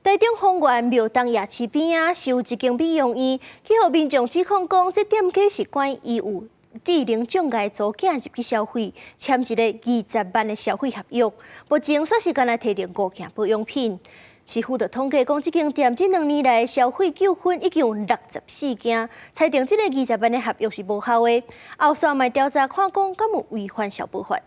台中豐原廟東夜市邊仔，是有一間美容院，去予民眾指控講，這店家是管伊有智能障礙查某囝入去消費，簽一个20萬的消費合約，目前煞是干焦提著五件保養品。市府就統計講，這間店這2年來消費糾紛已經有64件，裁定這个20萬的合約是無效的。後續嘛調查看講，敢有違反消保法。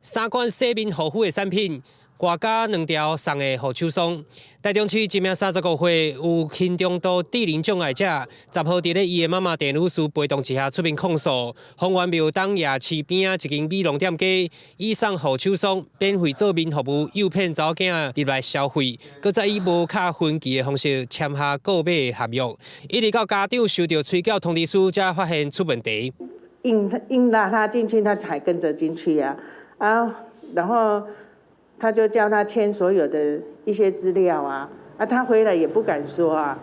三罐洗面護膚的產品，外加兩條送的護手霜。台中市一名35歲有輕中度智能障礙者，10號佇咧伊的媽媽鄭女士陪同之下出面控訴，豐原廟東夜市邊仔一間美容店家以送護手霜免費做面服務，誘騙查某囝入來消費，閣再以無卡分期的方式簽下購買的合約，一直到家長收到催繳通知書，才發現出問題。硬硬拉他進去，他才跟着進去呀，啊，然後他就叫他簽所有的一些資料啊，啊，他回來也不敢說啊，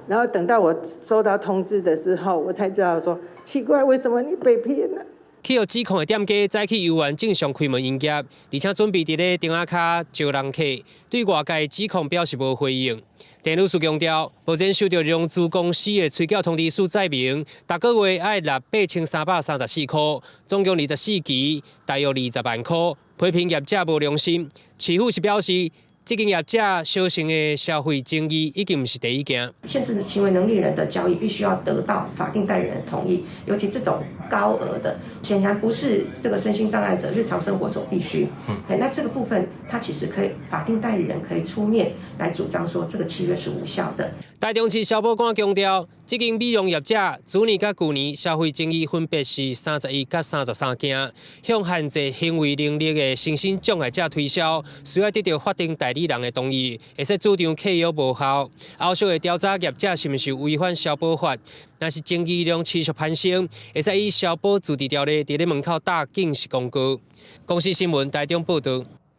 然後等到我收到通知的時候，我才知道說奇怪，為什麼你被騙了？去予指控的店家早起猶原正常開門營業，而且準備佇咧燈仔跤招人客，對外界指控表示無回應。鄭女士強調，目前收到融資公司的催繳通知書載明，逐个月愛納8334塊，總共24期，大約20萬塊。批評業者無良心，市府是表示，這間業者相關的消費爭議已經毋是第一件。限制行為能力人的交易必須要得到法定代理人同意，尤其這種高額的，顯然不是這個身心障礙者日常生活所必須。那這個部分，他其實可以法定代理人可以出面來主張說，這個契約是無效的。台中市消保官強調，這間美容業者去年佮舊年消費爭議分別是31佮33件，向限制行為能力的身心障礙者推銷，需要得到法定代理人的同意，會使主張契約無效。後續會調查業者是毋是違反消保法，若是爭議量持續攀升，會使以消保自治條例佇咧門口打警示公告。公視新聞台中報導。